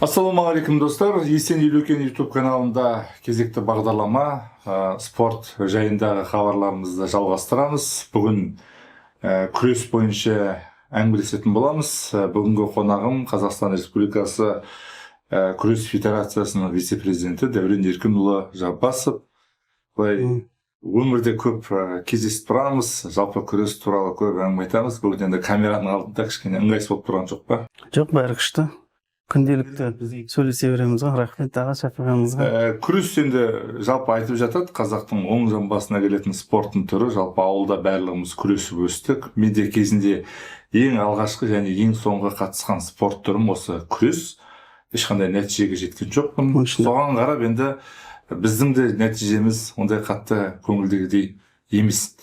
Ассалаумағалейкум, достар! Есен Елеукен Ютуб каналында кезекті бағдарлама, спорт жайындағы хабарларымызды жалғастырамыз. Бүгін күрес бойынша әңгімелесетін боламыз. Бүгінгі қонағым Қазақстан Республикасы күрес федерациясының вице-президенті Дәурен Еркінұлы Жаппасов. Былай өмірде көп кездесіп тұрамыз, жалпы күрес туралы көп әңгіме айтамыз. Бүгін енді камераның алдында кішкене ыңғайсыз болып тұрған жоқ па? Жоқ, бәрі күшті. Күнделікті сөйлесе береміз ғой. Рахмет, аға, шақырғаныңызға. Күрес енді жалпы айтып жатады, қазақтың оң жамбасына келетін спорттың түрі. Жалпы ауылда барлығымыз күресіп өстік. Мен де кезінде ең алғашқы және ең соңғы қатысқан спорт түрім осы күрес. Ешқандай нәтижеге жеткен жоқпын. Оның ішінде- Соған қарап енді біздің де нәтижеміз ондай қатты көңілдегідей емес.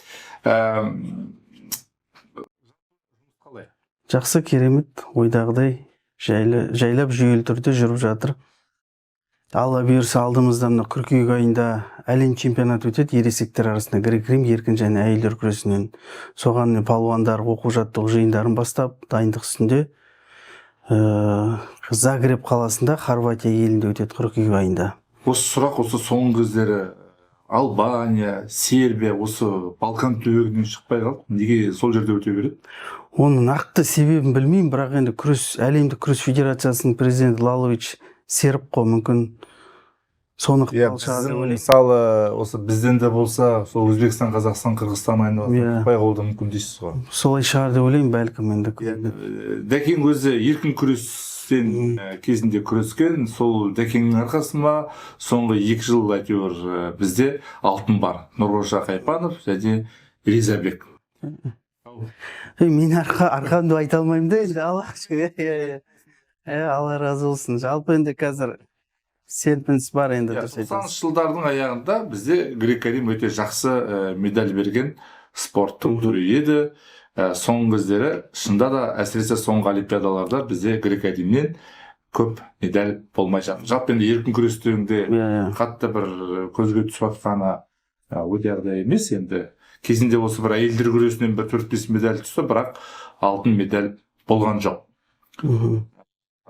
Қалай? Жақсы, керемет, ойдағыдай жайлы, жайлап, жүйелі түрде жүріп жатыр. Алла бұйырса, алдымызда мына қыркүйек айында әлем чемпионаты өтеді ересектер арасында грек рим еркін және әйелдер күресінен. Соған міне палуандар оқу жаттығу жиындарын бастап, дайындық үстінде. Загреб қаласында, Хорватия елінде өтеді қыркүйек айында. Осы сұрақ: осы соңғы кездері Албания, Сербия, осы Балкан түбегінен шықпай қалды. Неге сол жерде өте береді? Оның нақты себебін білмеймін, бірақ енді әлемдік күрес федерациясының президенті Лалович серб қой, мүмкін, соны ықпал шығар деп Біздің ойлаймын. Мысалы, осы бізден де болса, сол Өзбекстан, Қазақстан, Қырғызстан айналасында шықпай қалуы да мүмкін дейсіз ғой. Солай шығар деп ойлаймын, бәлкім, енді. Дәкең өзі еркін күрестен кезінде күрескен. Сол Дәкеңнің арқасында соңғы 2 жыл әйтеуір бізде алтын бар: Нұрғожа Қайпанов және Ризабек. Ей, мен арқам деп айта алмаймын да енді, Алла, иә, Алла разы болсын. Жалпы енді қазір серпіліс бар енді. Дұрыс айтасыз. 90-жылдардың аяғында бізде грек рим өте жақсы медаль берген спорттың түрі еді. Соңғы кездері шынында да, әсіресе соңғы олимпиадаларда бізде грек римнен көп медаль болмай жатыр. Жалпы енді еркін күрестен де иә иә қатты бір көзге түсіп жатқаны өте емес. Енді кезінде осы бір әйелдер күресінен бір төрт бес медаль түсті, бірақ алтын медаль болған жоқ.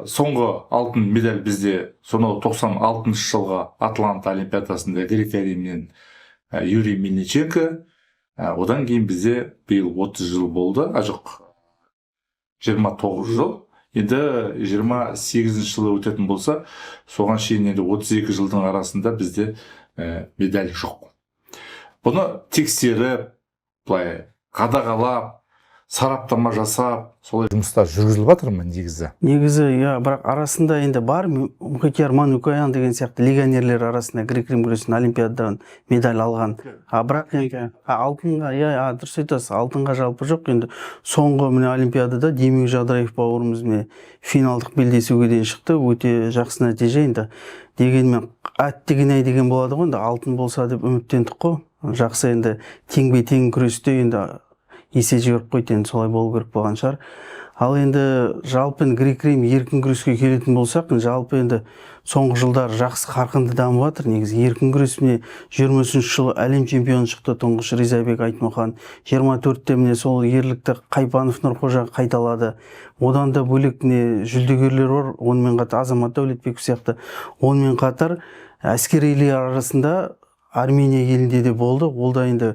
Соңғы алтын медаль бізде сонау 96 жылғы Атланта олимпиадасында грек римнен Юрий Мельниченко. Одан кейін бізде биыл 30 жыл болды, а жоқ, 29 жыл енді, 28 жылы өтетін болса, соған шейін енді 32 жылдың арасында бізде медаль жоқ. Бұны тексеріп, былай қадағалап, сараптама жасап, солай жұмыстар жүргізіліп жатыр ма негізі? Негізі иә, бірақ арасында енді бар, Мұхитияр Манукаян деген сияқты легионерлер арасында грек рим күресінен олимпиададан медаль алған. А бірақ енді алтынға, иә, дұрыс айтасыз, алтынға жалпы жоқ. Енді соңғы міне олимпиадада Демеу Жадыраев бауырымыз міне финалдық белдесуге дейін шықты, өте жақсы нәтиже. Енді дегенмен әттеген ай деген болады ғой, енді алтын болса деп үміттендік қой. Жақсы, енді теңбе тең күресте енді есе жіберіп қойды, енді солай болу керек болған шығар. Ал енді жалпы енді грек рим еркін күреске келетін болсақ, жалпы енді соңғы жылдары жақсы, қарқынды дамып жатыр негізі еркін күрес. Міне, 23-жылы әлем чемпионы шықты тұңғыш Ризабек Айтмұхан, 24-те міне сол ерлікті Қайпанов Нұрқожа қайталады. Одан да бөлек міне жүлдегерлер бар, онымен қатар Азамат Дәулетбеков сияқты. Онымен қатар әскерилер арасында Армения елінде де болды. Ол да енді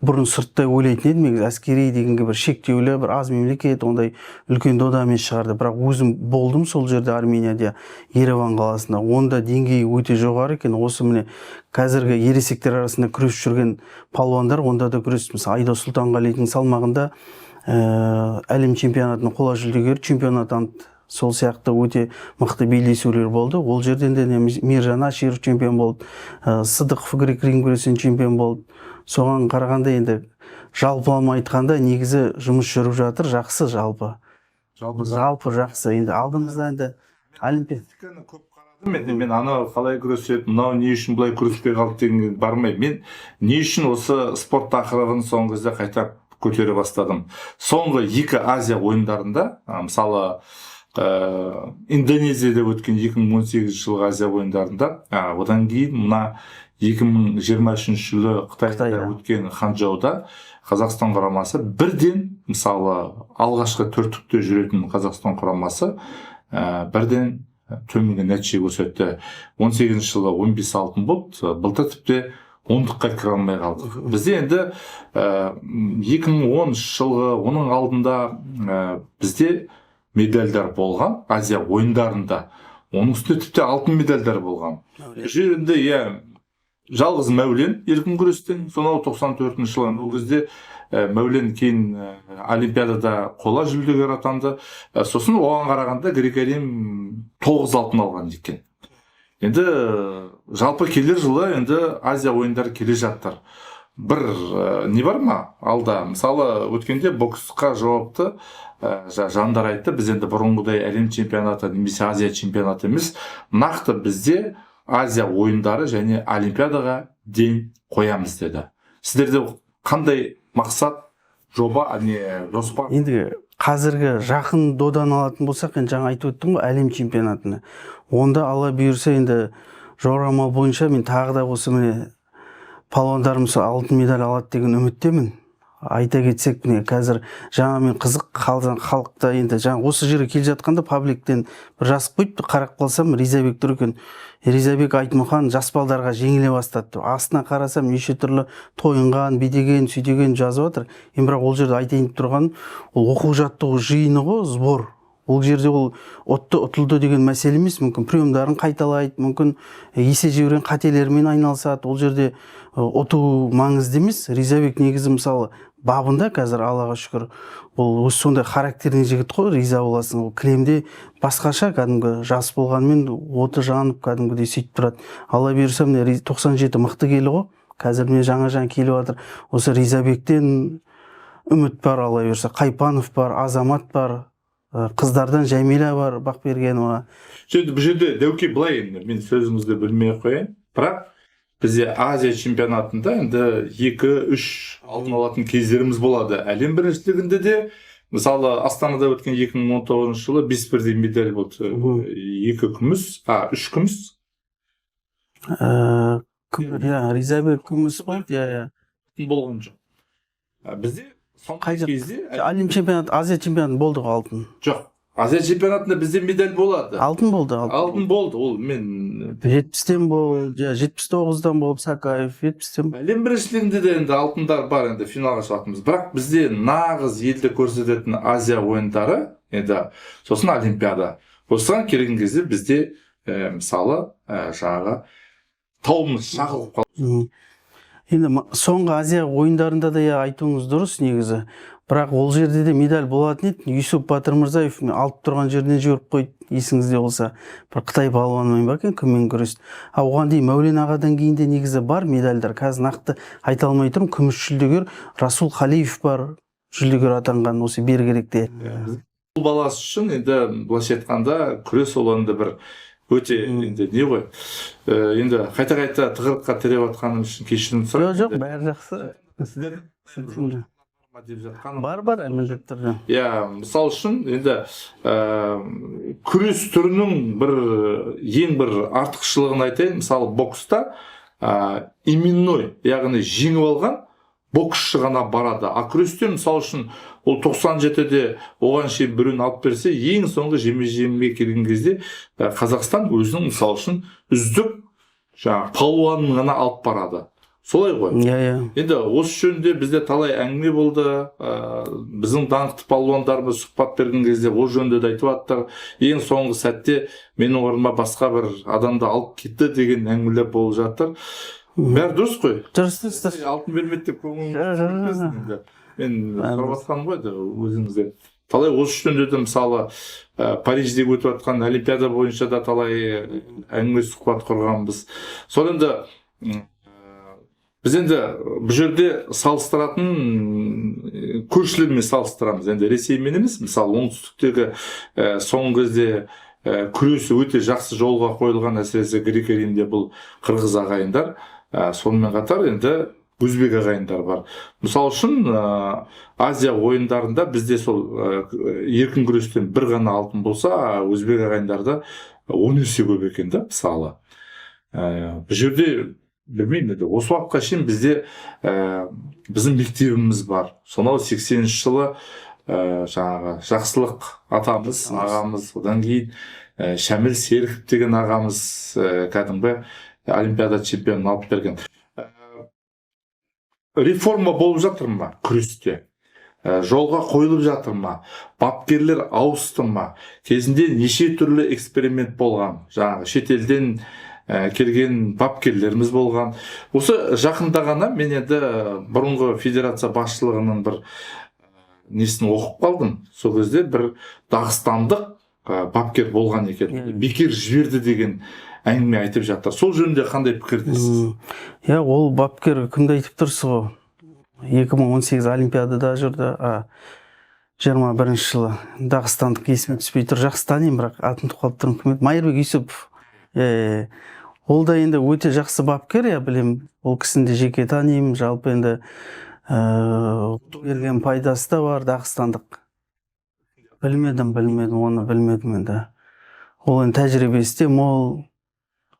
бұрын сырттай ойлайтын едім негізі, әскери дегенге бір шектеулі, бір аз мемлекет, ондай үлкен дода емес шығар деп. Бірақ өзім болдым сол жерде, Арменияда, Ереван қаласында. Онда деңгейі өте жоғары екен. Осы міне қазіргі ересектер арасында күресіп жүрген палуандар онда да күресті. Мысалы, Айдос Сұлтанғалидың салмағында әлем чемпионатының қола жүлдегері чемпион атанды. Сол сияқты өте мықты белдесулер болды. Ол жерден де Мейіржан Аширов чемпион болды, Сыдықов грек рим күресінен чемпион болды. Соған қарағанда енді жалпылама айтқанда, негізі жұмыс жүріп жатыр жақсы жалпы. Жалпы Жалпы жақсы. Енді алдымызда енді олимпиада. Көп қарадым енді мен, анау қалай күреседі, мынау не үшін былай күреспей қалды дегенге бармай, мен не үшін осы спорт тақырыбын соңғы кезде қайта көтере бастадым? Соңғы екі Азия ойындарында, мысалы, Индонезияда өткен 2018 жылғы Азия ойындарында, одан кейін мына 2023 жылы Қытайда Қытайда. өткен Ханчжоуда Қазақстан құрамасы бірден, мысалы, алғашқы төрттікте жүретін Қазақстан құрамасы бірден Төменгі нәтиже көрсетті. 18 жылы 15 алтын болды, былтыр тіпті ондыққа кіре алмай қалдық. Бізде енді 2010 жылғы, оның алдында бізде медальдар болған Азия ойындарында, оның үстіне тіпті алтын медальдар болған. Бұл жерде, иә, жалғыз Мәулен еркін күрестен сонау 94 жылы, ол кезде Мәулен кейін олимпиадада қола жүлдегер атанды. Сосын оған қарағанда грек рим 9 алтын алған екен. Енді жалпы келер жылы енді Азия ойындары келе жатыр. Бір не бар ма алда? Мысалы, өткенде боксқа жауапты жандар айтты: біз енді бұрынғыдай әлем чемпионаты немесе Азия чемпионаты емес, нақты бізде Азия ойындары және олимпиадаға ден қоямыз деді. Сіздерде қандай мақсат, жоба не жоспар? Енді қазіргі жақын доданы алатын болсақ, енді жаңа айтып өттім ғой, әлем чемпионатына, онда Алла бұйырса, енді жорамал бойынша мен тағы да осы, міне, палуандарымыз алтын медаль алады деген үміттемін. Айта кетсек, міне, қазір жаңа мен қызық, халықта енді жаңа осы жерге келе жатқанда пабликтен бір жазып қойыпты. Қарап қалсам, Ризабек тұр екен. «Ризабек Айтмұхан жас балдарға жеңіле бастады» деп. Астына қарасам, неше түрлі тойынған, бүйтеген, сөйтеген жазып жатыр. Енді бірақ ол жерде айтайын деп тұрғаным, ол оқу жаттығу жиыны ғой, сбор. Ол жерде ол ұтты, ұтылды деген мәселе емес. Мүмкін, приемдарын қайталайды, мүмкін, есе жіберген қателерімен айналысады. Ол жерде ұту маңызды емес. Ризабек негізі, мысалы, бабында қазір, Аллаға шүкір, ол өзі сондай характерный жігіт қой, риза боласың. Ол кілемде басқаша, кәдімгі жас болғанымен оты жанып, кәдімгідей сөйтіп тұрады. Алла бұйырса, міне, 97 мықты келі ғой қазір, міне, жаңа жаңа келіп жатыр. Осы Ризабектен үміт бар, Алла бұйырса. Қайпанов бар, Азамат бар, қыздардан Жәмила бар, Бақбергенова. Енді бұл жерде, Дәуке, былай, енді мен сөзіңізді бөлмей ақ қояйын, бірақ бізде Азия чемпионатында енді екі үш алтын алатын кездеріміз болады. Әлем біріншілігінде де, мысалы, Астанада өткен 2019 жылы бес бірдей медаль болды. Екі күміс, а үш күміс. Кім, иә, Ризабек күміс қой, иә. Болған жоқ. А бізде соңғы Қай жақ? кезде Әлем чемпионаты, Азия чемпионаты болды ғой, алтын. Жоқ, Азия чемпионатында бізде медаль болады. Алтын болды, алтын. Алтын болды, ол мен 70-тен болды, иә, 79-дан болып Сакаев 70-тен. Әлем біріншілігінде де енді алтындар бар, енді финалға шығатынбыз. Бірақ бізде нағыз елді көрсететін Азия ойындары, енді сосын олимпиада. Осыған келген кезде бізде мысалы, жаңағы тауымыз шағылып қалды. Енді соңғы Азия ойындарында да, иә, айтуыңыз дұрыс негізі, бірақ ол жерде де медаль болатын еді. Юсуп Батырмырзаев алып тұрған жерінен жіберіп қойды, есіңізде болса, бір қытай палуанымен ба екен, кіммен күресті. А оған дейін Мәулен ағадан кейін де негізі бар медальдар, қазір нақты айта алмай тұрмын. Күміс жүлдегер Расул Қалиев бар, жүлдегер атанған осы бергіректе. Бұл баласы үшін енді, былайша айтқанда, күрес ол енді бір өте енді не ғой. Енді қайта қайта тығырыққа тіреп жатқаным үшін кешірім Жоқ, сұраймын. жоқ, бәрі жақсы. Сіздер деп жатқаным Бар, бар, міндетті түрде. Иә, мысалы үшін, енді күрес түрінің бір ең бір артықшылығын айтайын. Мысалы, бокста именной, яғни жеңіп алған боксшы ғана барады. А күресте, мысалы үшін, ол 97-де оған шейін біреуін алып берсе, ең соңғы жеме жемге келген кезде Қазақстан өзінің, мысалы үшін, үздік жаңағы палуанын ғана алып барады, солай ғой? Иә. Енді осы жөнінде бізде талай әңгіме болды. Біздің даңқты палуандарымыз сұхбат берген кезде ол жөнінде де айтып жатыр. Ең соңғы сәтте менің орныма басқа бір адамды алып кетті деген әңгімелер болып жатыр. Бәрі дұрыс қой? Дұрыс, дұрыс, дұрыс. Алтын бермеді деп көңіліңіз Жоқ, жоқ, жоқ. кетпесін енді. Мен Бәрі сұрап жатқаным ғой енді өзіңізден. Талай осы жөнінде де, мысалы, Парижде өтіп жатқан олимпиада бойынша да талай әңгіме, сұхбат құрғанбыз. Сол енді біз енді бұл жерде салыстыратын көршілермен салыстырамыз, енді Ресеймен емес. Мысалы, оңтүстіктегі соңғы кезде күресі өте жақсы жолға қойылған, әсіресе грек римде, бұл қырғыз ағайындар. Сонымен қатар енді өзбек ағайындар бар. Мысалы үшін, Азия ойындарында бізде сол еркін күрестен бір ғана алтын болса, өзбек ағайындарда 10 есе көп екен да. Мысалы, бұл жерде білмеймін, енді осы уақытқа шейін бізде біздің мектебіміз бар. Сонау 80-ші жылы жаңағы Жақсылық атамыз, ағамыз, одан кейін Шәміл Серіков деген ағамыз кәдімгі олимпиада чемпионын алып берген. Реформа болып жатыр ма күресте? Жолға қойылып жатыр ма? Бапкерлер ауысты ма? Кезінде неше түрлі эксперимент болған, жаңағы шетелден келген бапкерлеріміз болған. Осы жақында ғана мен енді бұрынғы федерация басшылығының бір несін оқып қалдым. Сол кезде бір дағыстандық бапкер болған екен, бекер жіберді деген әңгіме айтып жатыр. Сол жөнінде қандай пікірдесіз? Иә, ол бапкер кімді айтып тұрсыз ғой? 2018 олимпиадада жүрді, 21 жылы. Дағыстандық есіме түспей тұр, жақсы танимын, бірақ атын ұмытып қалып тұрмын. Кім еді? Майырбек Юсупов. Иә. Ол да енді өте жақсы бапкер, иә, білемін. Ол кісіні де жеке танимын. Жалпы енді берген пайдасы да бар дағыстандық. Білмедім, оны білмедім енді. Ол енді тәжірибесі де мол.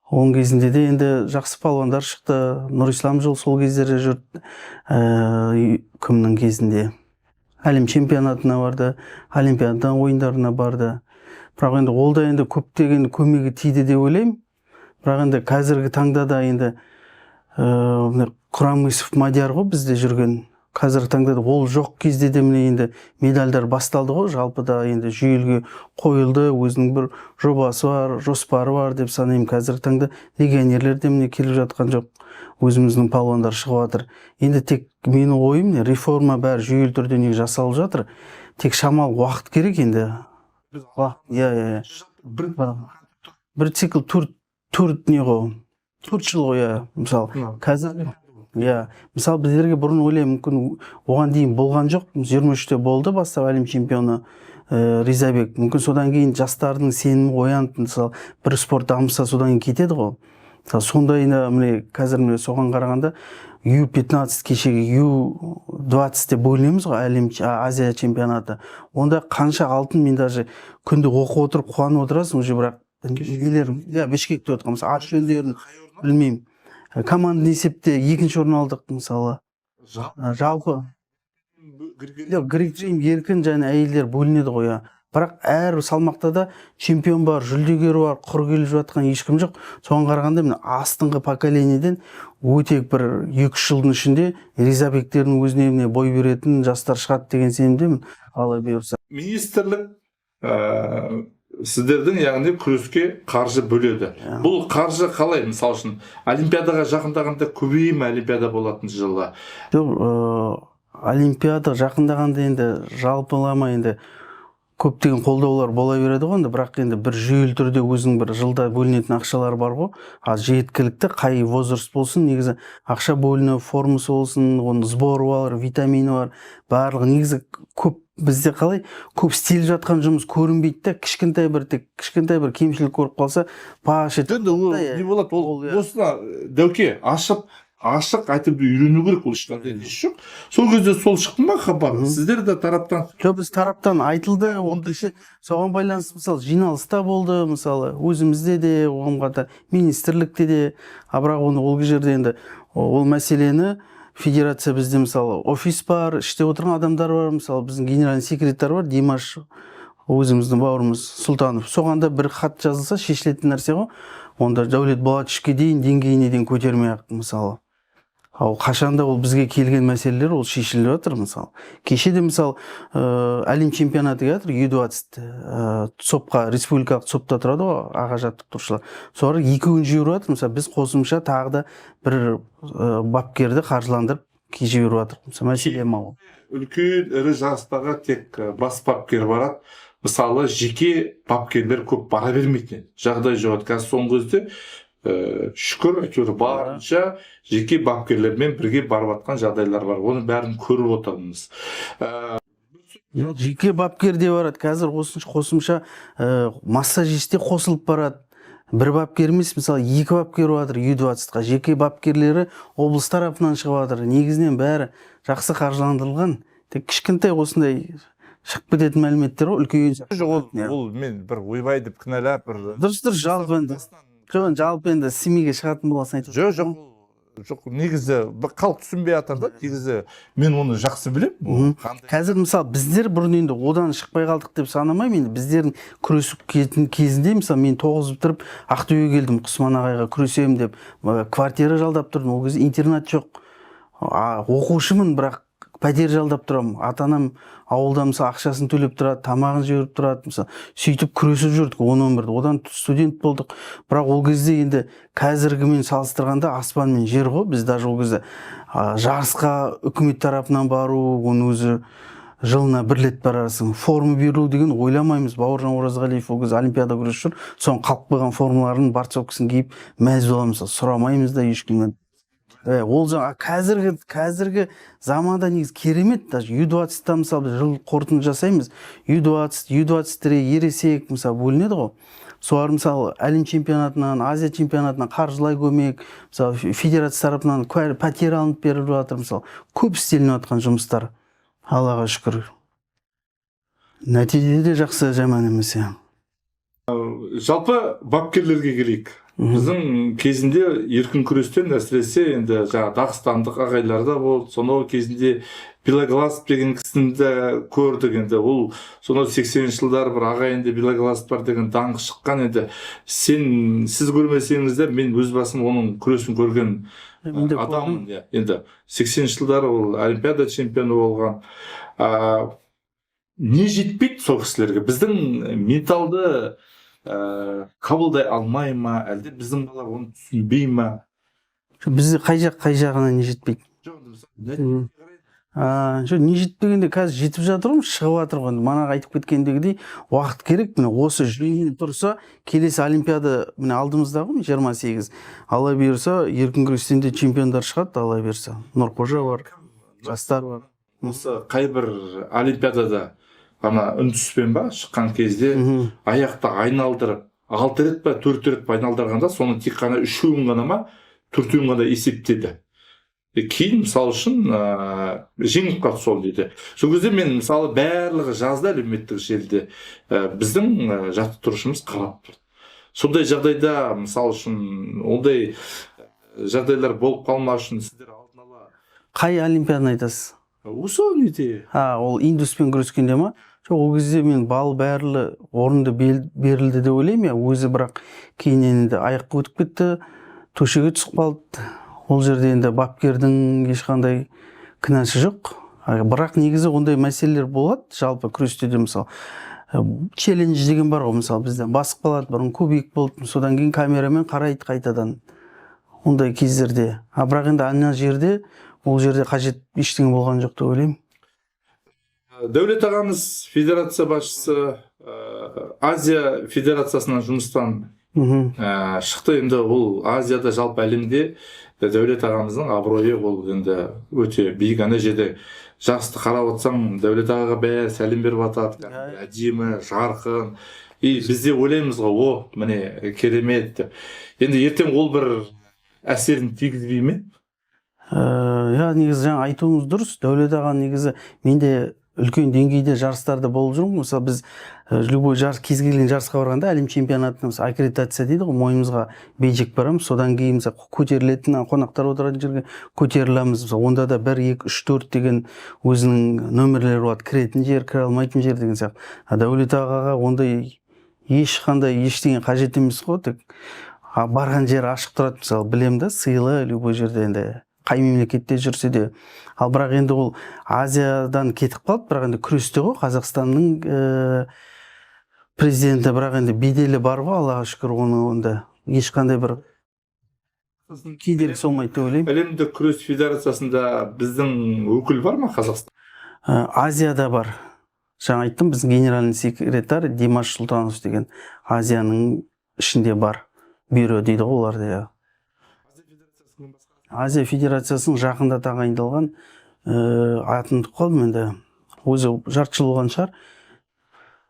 Оның кезінде де енді жақсы палуандар шықты. Нұрислам жол сол кездерде жүрді. Кімнің кезінде? Әлем чемпионатына барды, олимпиада ойындарына барды. Бірақ енді ол да енді көптеген көмегі тиді деп ойлаймын. Бірақ енді қазіргі таңда да енді міне, Құрамысов Мадияр ғой бізде жүрген. Қазіргі таңда да ол жоқ кезде де міне енді медальдар басталды ғой, жалпы да енді жүйелге қойылды, өзінің бір жобасы бар, жоспары бар деп санаймын. Қазіргі таңда легионерлер де міне келіп жатқан жоқ, өзіміздің палуандар шығып жатыр. Енді тек менің ойым, не, реформа бәрі жүйелі түрде неге жасалып жатыр, тек шамалы уақыт керек енді. Иә, иә, иә. Бір цикл төрт не ғой, 4 жыл ғой, иә. Мысалы, қазір, иә, мысалы, біздерге бұрын, ойлаймын, мүмкін, оған дейін болған жоқ. 23-те болды бастап әлем чемпионы Ризабек. Мүмкін, содан кейін жастардың сенімі оянды. Мысалы, бір спорт дамыса, содан кейін кетеді ғой. Мысалы, сондайына міне қазір, міне, соған қарағанда Ю-15, кешегі Ю-20 деп бөлінеміз ғой, әлем, Азия чемпионаты, онда қанша алтын, мен даже күнде оқып отырып қуанып отырасың уже. Бірақ нелер, иә, Бішкекте өткен, мысалы, ат жөндерін білмеймін. Командный есепте екінші орын алдық, мысалы. Жалпы жоқ, грек рим еркін және әйелдер бөлінеді ғой, иә. Бірақ әр салмақта да чемпион бар, жүлдегер бар, құр келіп жатқан ешкім жоқ. Соған қарағанда міне астыңғы поколениеден өте бір 2-3 жылдың ішінде Ризабектердің өзіне міне бой беретін жастар шығады деген сенімдемін, Алла бұйырса. Министрлік сіздердің, яғни, күреске қаржы бөледі. Иә. Бұл қаржы қалай, мысалы үшін, олимпиадаға жақындағанда көбейе ме, олимпиада болатын жылы? Жоқ, олимпиада жақындағанда енді жалпылама енді көптеген қолдаулар бола береді ғой енді. Бірақ енді бір жүйелі түрде өзінің бір жылда бөлінетін ақшалар бар ғой. А жеткілікті, қай возраст болсын, негізі ақша бөліну, формасы болсын, оның сборы бар, витамині бар, барлығы негізі көп. Бізде қалай, көп істеліп жатқан жұмыс көрінбейді да, кішкентай бір, тек кішкентай бір кемшілік көріп қалса, паш етіп Енді ол да, иә. не болады ол? Ол, иә. Осыны, Дәуке, ашып ашық айтып үйрену керек, ол ешқандай несі жоқ. Сол кезде сол шықты ма хабар? Сіздер де тараптан? Жоқ, біз тараптан айтылды онда ше, соған байланысты, мысалы, жиналыста болды, мысалы, өзімізде де, оған қатар министрлікте де. А бірақ оны ол жерде енді ол мәселені федерация, бізде, мысалы, офис бар, іште отырған адамдар бар, мысалы, біздің генеральный секретарь бар, Димаш, өзіміздің бауырымыз Сұлтанов. Соған да бір хат жазылса, шешілетін нәрсе ғой. Онда Дәулет Болатовичке дейін, деңгейіне дейін көтермей ақ, мысалы, ал қашанда ол бізге келген мәселелер, ол шешіліп жатыр. Мысалы, кеше де, мысалы, әлем чемпионаты келе жатыр, Ю-20, ЦОПқа, республикалық ЦОПта тұрады ғой аға жаттықтырушылар, солар 2 күн жіберіп жатыр. Мысалы, біз қосымша тағы да бір бапкерді қаржыландырып жіберіп жатырмыз. Мысалы, мәселе ма ол? Үлкен ірі жарыстарға тек бас бапкер барады, мысалы, жеке бапкерлер көп бара бермейтін еді, жағдай жоқ еді. Қазір соңғы кезде шүкір, әйтеуір барынша жеке бапкерлермен бірге барып жатқан жағдайлар бар, оның бәрін көріп отырмыз. Жеке бапкер де барады қазір, осынша қосымша массажист те қосылып барады. Бір бапкер емес, мысалы, екі бапкер бар Ю-20-қа, жеке бапкерлері облыс тарапынан шығып жатыр. Негізінен бәрі жақсы қаржыландырылған, тек кішкентай осындай шығып кететін мәліметтер ғой, үлкен. Жоқ, ол Иә. ол мен бір ойбай деп кінәлап бір Дұрыс, жалпы енді, жоқ, енді жалпы енді СМИ-ге шығатын болғасын айтып Жоқ, ол Жоқ, негізі бір халық түсінбей жатыр да. Негізі мен оны жақсы білемін. Ол қандай. Қазір, мысалы, біздер бұрын енді одан шықпай қалдық деп санамаймын. Енді біздердің күресіп кететін кезінде, мысалы, мен 9 бітіріп Ақтөбеге келдім, Құсман ағайға күресемін деп, квартира жалдап тұрдым. Ол кезде интернат жоқ, оқушымын, бірақ пәтер жалдап тұрамын. Ата анам ауылда, мысалы, ақшасын төлеп тұрады, тамағын жіберіп тұрады. Мысалы, сөйтіп күресіп жүрдік 10-11-де, одан студент болдық. Бірақ ол кезде енді қазіргімен салыстырғанда аспан мен жер ғой. Біз даже ол кезде жарысқа үкімет тарапынан бару, оның өзі жылына бір рет барасың. Форма беру деген ойламаймыз. Бауыржан Оразғалиев ол кезде олимпиада күресіп жүр, соның қалып қойған формаларын, борцовкасын киіп мәз боламыз, сұрамаймыз да ешкімнен. Ол жаңа қазіргі заманда негізі керемет. Даже Ю-20-та, мысалы, біз жыл қорытынды жасаймыз, Ю-20, Ю-23, ересек, мысалы, бөлінеді ғой. Солар, мысалы, әлем чемпионатынан, Азия чемпионатынан қаржылай көмек, мысалы, федерация тарапынан пәтер алынып беріліп жатыр. Мысалы, көп істелініп жатқан жұмыстар, Аллаға шүкір, нәтиже де жақсы, жаман емес, иә. Жалпы бапкерлерге келейік. Біздің кезінде еркін күрестен, әсіресе енді жаңағы дағыстандық ағайлар да болды. Сонау кезінде Белоглазов деген кісіні де көрдік. Енді ол сонау 80-жылдары бір ағайынды Белоглазов бар деген даңқы шыққан. Енді сіз көрмесеңіз де, мен өз басым оның күресін көрген Мен де көрдім. адаммын, иә. Енді 80-жылдары ол олимпиада чемпионы болған. Не жетпейді сол кісілерге? Біздің менталды қабылдай алмай ма, әлде біздің бала оны түсінбей ма? Бізде қай жақ, қай жағына не жетпейді? Жоқ, енді мысалы, нәтижеге қарай. Жоқ, не жетпегенде, қазір жетіп жатыр ғой, шығып жатыр ғой. Енді манағы айтып кеткендегідей, уақыт керек. Міне, осы жүйемен тұрса, келесі олимпиада міне алдымызда ғой, 28. Алла бұйырса, еркін күрестен де чемпиондар шығады, Алла бұйырса. Нұрқожа бар, жастар бар. Осы қай бір олимпиадада ана үндіспен ба шыққан кезде аяқты айналдырып, алты рет па, төрт рет па айналдырғанда, соның тек қана үшеуін ғана ма, төртеуін ғана есептеді. Кейін, мысалы үшін, жеңіліп қалды сол дейді. Сол кезде мен, мысалы, барлығы жазды әлеуметтік желіде, біздің жаттықтырушымыз қарап тұрды. Сондай жағдайда, мысалы үшін, ондай жағдайлар болып қалмас үшін сіздер алдын ала Қай олимпиаданы айтасыз? Осы неде. А, ол индуспен күрескенде ма? Жоқ, ол кезде мен балл бәрілі орынды берілді деп ойлаймын, иә, өзі. Бірақ кейіннен енді аяққа өтіп кетті, төшеге түсіп қалды. Ол жерде енді бапкердің ешқандай кінәсі жоқ. Бірақ негізі ондай мәселелер болады жалпы күресте де. Мысалы, челлендж деген бар ғой. Мысалы, бізде басып қалады, бұрын көбейіп болды, содан кейін камерамен қарайды қайтадан ондай кездерде. А бірақ енді ана жерде, ол жерде қажет ештеңе болған жоқ деп ойлаймын. Дәулет ағамыз, федерация басшысы, Азия федерациясынан жұмыстан шықты. Енді ол Азияда, жалпы әлемде Дәулет ағамыздың абыройы ол енді өте биік. Ана жерде жарысты қарап отырсаң, Дәулет ағаға бәрі сәлем беріп жатады, кәдімгі әдемі, жарқын. И біз де ойлаймыз ғой: «О, міне, керемет», — деп. Енді ертең ол бір әсерін тигізбей ме? Иә, негізі жаңа айтуыңыз дұрыс. Дәулет аға, негізі мен де үлкен деңгейде жарыстарда болып жүрмін. Мысалы, біз любой жарыс, кез келген жарысқа барғанда, әлем чемпионатына, мысалы, аккредитация дейді ғой, мойнымызға бейджик барамыз. Содан кейін, мысалы, көтерілетін ана қонақтар отыратын жерге көтерілеміз. Мысалы, онда да бір, екі, үш, төрт деген өзінің нөмірлері болады, кіретін жер, кіре алмайтын жер деген сияқты. А Дәулет ағаға ондай ешқандай ештеңе қажет емес қой, тек барған жері ашық тұрады. Мысалы, білемін да, сыйлы любой жерде, енді қай мемлекетте жүрсе де. Ал бірақ енді ол Азиядан кетіп қалды, бірақ енді күресте ғой Қазақстанның президенті, бірақ енді беделі бар ғой, Аллаға шүкір. Оны онда ешқандай бір кедергісі болмайды деп ойлаймын. Әлемдік күрес федерациясында біздің өкіл бар ма, Қазақстан? Азияда бар. Жаңа айттым, біздің генеральный секретарь Димаш Сұлтанов деген Азияның ішінде бар, бюро дейді ғой оларда, иә. Азия федерациясының жақында тағайындалған, атын ұмытып қалдым енді, өзі жарты жыл болған шығар,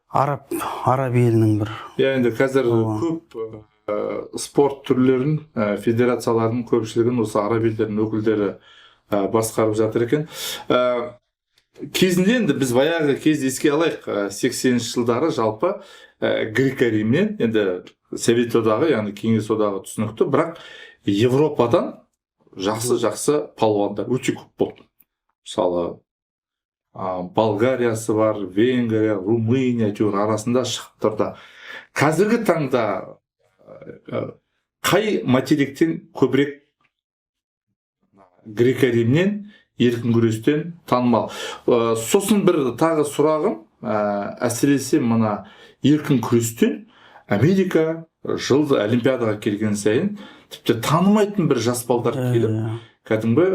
араб елінің бір. Иә, енді қазір көп спорт түрлерін, федерациялардың көпшілігін осы араб елдерінің өкілдері басқарып жатыр екен. Кезінде енді біз баяғы кезді еске алайық, 80-жылдары жалпы греко римнен енді Совет Одағы, яғни Кеңес Одағы түсінікті, бірақ Европадан Жақсы жақсы палуандар өте көп болды. Мысалы, Болгариясы бар, Венгрия, Румыния, әйтеуір арасында шығып тұрды. Қазіргі таңда қай материктен көбірек греко римнен еркін күрестен танымал? Сосын бір тағы сұрағым, әсіресе мына еркін күрестен Америка жылды олимпиадаға келген сайын тіпті танымайтын бір жас балдар келіп, кәдімгі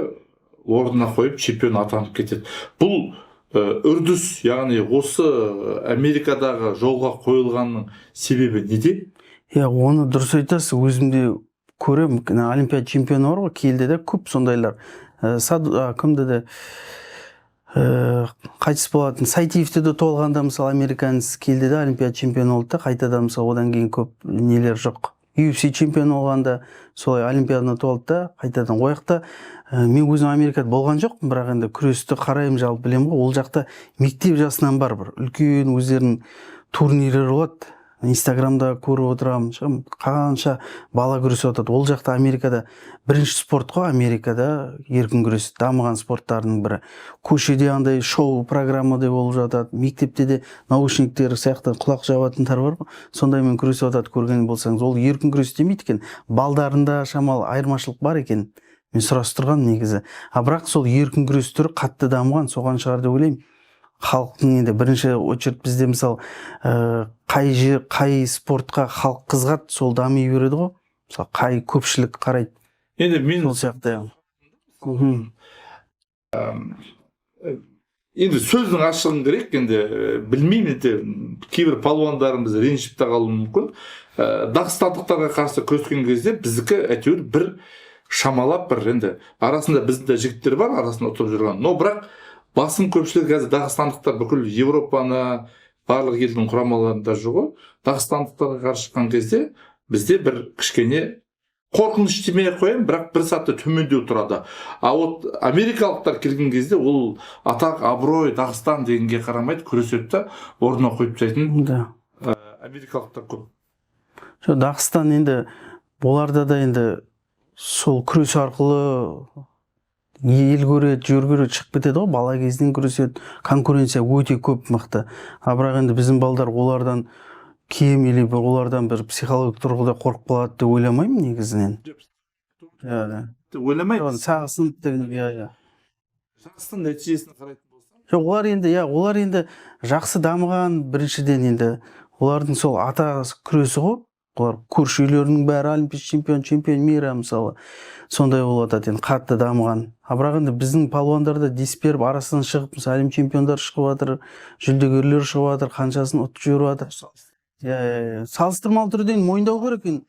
орнына қойып, чемпион атанып кетеді. Бұл үрдіс, яғни осы Америкадағы жолға қойылғанның себебі неде? Иә, оны дұрыс айтасыз. Өзім де көремін. Мына олимпиада чемпионы бар ғой, келді де, көп сондайлар. Кімді де, қайтыс болатын Сайтиевті де толғанда, мысалы, американец келді де, олимпиада чемпионы болды да, қайтадан, мысалы, одан кейін көп нелер жоқ. UFC чемпионы болғанда солай олимпиаданы ұтып алды да, қайтадан ол жақта. Мен өзім Америкада болған жоқпын, бірақ енді күресті қараймын, жалпы білемін ғой. Ол жақта мектеп жасынан бар, бір үлкен өздерінің турнирлері болады. Инстаграмда көріп отырамын, қанша бала күресіп жатады. Ол жақта, Америкада бірінші спорт қой. Америкада еркін күрес дамыған спорттардың бірі. Көшеде андай шоу программадай болып жатады, мектепте де наушниктер сияқты құлақ жабатындар бар ғой, сондаймен күресіп жатады, көрген болсаңыз. Ол еркін күрес демейді екен, балдарында шамалы айырмашылық бар екен, мен сұрастырғанмын негізі. А бірақ сол еркін күрес түрі қатты дамыған, соған шығар деп ойлаймын. Халықтың енді бірінші очередь бізде, мысалы, қай жер, қай спортқа халық қызығады, сол дами береді ғой. Мысалы, қай көпшілік қарайды, Енді мен сол сияқты, иә. Енді сөздің ашығын керек, енді білмеймін, енді кейбір палуандарымыз ренжіп те қалуы мүмкін. Дағыстандықтарға қарсы күрескен кезде біздікі әйтеуір бір шамалап, бір енді арасында біздің де жігіттер бар арасында ұтып жүрген, но бірақ басым көпшілігі қазір дағыстандықтар бүкіл Европаны, барлық елдің құрамаларында жүр ғой. Дағыстандықтарға қарсы шыққан кезде бізде бір кішкене қорқыныш демей ақ қояйын, бірақ бір сәтте төмендеу тұрады. А вот америкалықтар келген кезде ол атақ, абырой, Дағыстан дегенге қарамайды, күреседі да, орнына қойып тастайтын америкалықтар көп. Жоқ, Дағыстан енді, оларда да енді сол күрес арқылы ел көреді, жер көреді, шығып кетеді ғой. Бала кезінен күреседі, конкуренция өте көп, мықты. А бірақ енді біздің балдар олардан кем или бір олардан бір психологиялық тұрғыда қорқып қалады деп ойламаймын негізінен, иә. Ойламаймыз. Сағысын деген, иә. Жарыстың нәтижесін қарайтын болсам. Жоқ, олар енді, иә, олар енді жақсы дамыған. Біріншіден, енді олардың сол ата күресі ғой. Олар көрші үйлерінің бәрі олимпийский чемпион, чемпион мира, мысалы, сондай болып жатады. Енді қатты дамыған. А бірақ енді біздің палуандар да дес беріп, арасынан шығып, мысалы, әлем чемпиондары шығып жатыр, жүлдегерлер шығып жатыр, қаншасын ұтып жіберіп жатыр. Иә, салыстырмалы түрде енді мойындау керек енді.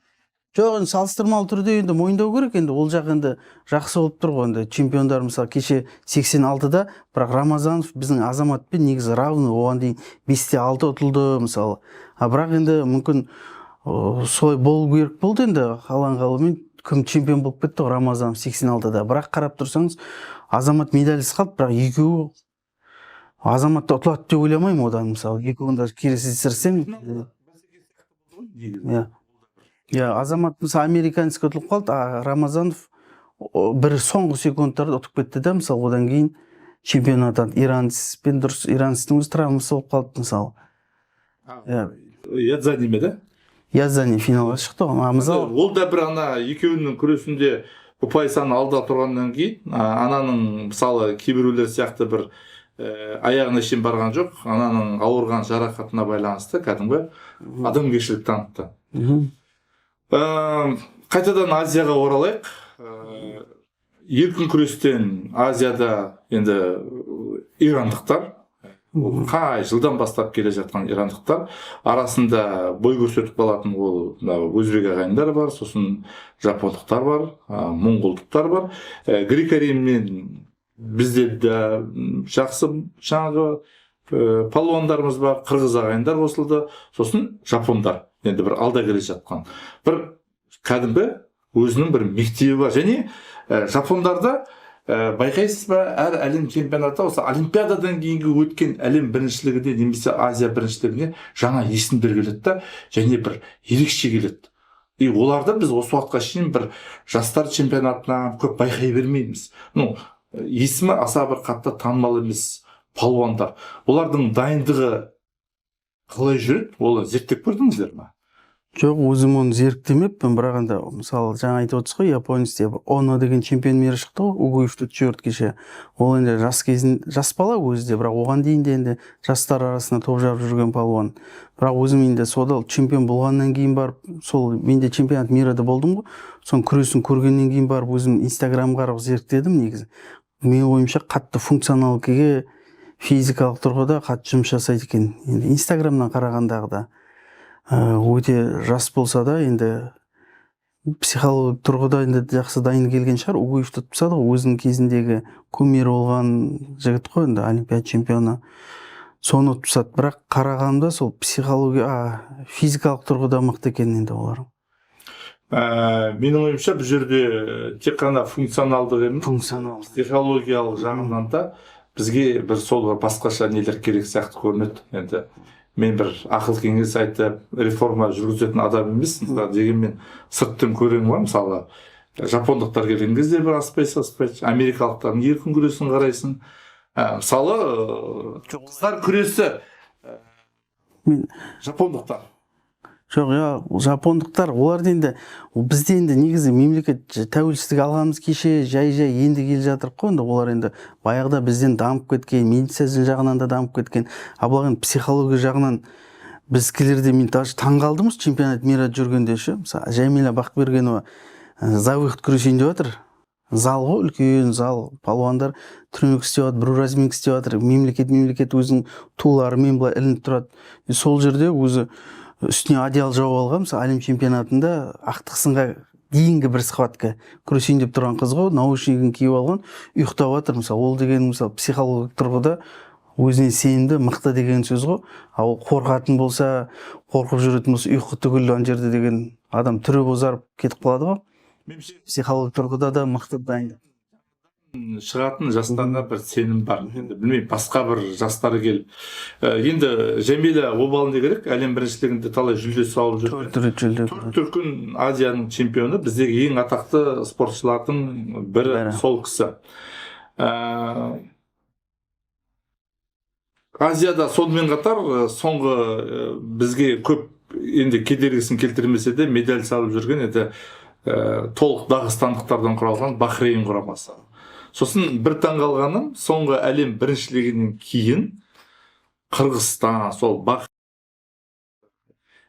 Жоқ, енді салыстырмалы түрде енді мойындау керек. Енді ол жақ енді жақсы болып тұр ғой енді чемпиондар. Мысалы, кеше 86-да, бірақ Рамазанов біздің Азаматпен негізі равный, оған дейін 5-6 ұтылды, мысалы. А бірақ енді мүмкін солай болу керек болды. Енді алланың қалауымен кім чемпион болып кетті ғой, Рамазанов 86-да. Бірақ қарап тұрсаңыз, Азамат медальсіз қалды, бірақ екеуі Азамат ұтылады деп ойламаймын одан. Мысалы, екеуін де келістерсең, иә, Азамат, мысалы, американецке ұтылып қалды, а Рамазанов бір соңғы секундтарда ұтып кетті да. Мысалы, одан кейін чемпион атанды иранецпен. Дұрыс, иранецтің өзі травмасы болып қалды, мысалы, иә. Ядзани ме да? Язани финалға шықты ғой, а мысалы. Ол да бір ана екеуінің күресінде ұпай саны алда тұрғаннан кейін, ананың, мысалы, кейбіреулер сияқты бір аяғына шейін барған жоқ, ананың ауырған жарақатына байланысты кәдімгі адамгершілік танытты. Қайтадан Азияға оралайық. Еркін күрестен Азияда енді ирандықтар, ол қай жылдан бастап келе жатқан ирандықтар, арасында бой көрсетіп қалатын ол мынау өзбек ағайындар бар, сосын жапондықтар бар, моңғолдықтар бар. Греко римнен бізде де жақсы жаңағы палуандарымыз бар, қырғыз ағайындар қосылды, сосын жапондар енді бір алда келе жатқан, бір кәдімгі өзінің бір мектебі бар. Және жапондарда, байқайсыз ба, әр әлем чемпионаты, осы олимпиададан кейінгі өткен әлем біріншілігіне немесе Азия біріншілігіне жаңа есімдер келеді да, және бір ерекше келеді. И оларды біз осы уақытқа шейін бір жастар чемпионатынан көп байқай бермейміз. Ну, есімі аса бір қатты танымал емес палуандар. Олардың дайындығы қалай жүреді, оны зерттеп көрдіңіздер ме? Жоқ, өзім оны зерттемеппін, бірақ енді, мысалы, жаңа айтып отырсыз ғой, японец деп, Оно деген чемпион мира шықты ғой, Угуевті жіберді кеше. Ол енді жас кезін, жас бала өзі де, бірақ оған дейін де енді жастар арасында топ жарып жүрген палуан. Бірақ өзім енді сода чемпион болғаннан кейін барып, сол мен де чемпионат мира да болдым ғой, соның күресін көргеннен кейін барып өзім Инстаграмға қарап зерттедім. Негізі, менің ойымша, қатты функционалдыге, физикалық тұрғыда қатты жұмыс жасайды екен. Енді Инстаграмнан қарағандағыда өте жас болса да, енді психологиялық тұрғыда енді жақсы дайын келген шығар. Угуевті ұтып тастады ғой, өзінің кезіндегі кумир болған жігіт қой енді, олимпиада чемпионы, соны ұтып тастады. Бірақ қарағанда сол психология, физикалық тұрғыда мықты екен енді олар. Менің ойымша, бұл жерде тек қана функционалдық емес, функционал психологиялық жағынан да бізге бір сол бір басқаша нелер керек сияқты көрінеді. Енді мен бір ақыл кеңес айтып, реформа жүргізетін адам емеспін, бірақ дегенмен сырттан көремін ғой. Мысалы, жапондықтар келген кезде бір аспай саспайды, америкалықтардың еркін күресін қарайсың. Мысалы, қыздар күресі, мен жапондықтар. Жоқ, иә, жапондықтар, олар енді, бізде енді негізі мемлекет тәуелсіздік алғанымыз кеше, жай жай енді келе жатырық қой. Енді олар енді баяғыда бізден дамып кеткен, медицина жағынан да дамып кеткен. А былай енді психология жағынан біздікілерде мен даже таң қалдым осы чемпионат мира жүргенде ше. Мысалы, Жәмила Бақбергенова за выход күресейін деп жатыр. Зал ғой, үлкен зал, палуандар тренировка істеп жатыр, біреу разминка істеп жатыр, мемлекет өзінің туларымен былай ілініп тұрады. И сол жерде өзі үстіне одеяло жауып алған, мысалы, әлем чемпионатында ақтық сынға дейінгі бір схватка күресейін деп тұрған қыз ғой, наушнигін киіп алған, ұйықтап жатыр. Мысалы, ол деген, мысалы, психологиялық тұрғыда өзіне сенімді, мықты деген сөз ғой. Ал ол қорқатын болса, қорқып жүретін болса, ұйқы түгіл, ана жерде деген адам түрі бозарып кетіп қалады ғой. Меніңше, Психологиялық тұрғыда да мықты дайын. шығатын жастарға бір сенім бар. Енді білмеймін, басқа бір жастар келіп, енді Жәмила обалы не керек, әлем біріншілігінде талай жүлде салып жүр. Төрт рет жүлде. Төрт дүркін Азияның чемпионы, біздегі ең атақты спортшылардың бірі, Бірі. сол кісі. Азияда сонымен қатар соңғы бізге көп енді кедергісін келтірмесе де медаль салып жүрген енді толық дағыстандықтардан құралған Бахрейн құрамасы. Сосын бір таңғалғаным, соңғы әлем біріншілігінен кейін Қырғызстан сол Бах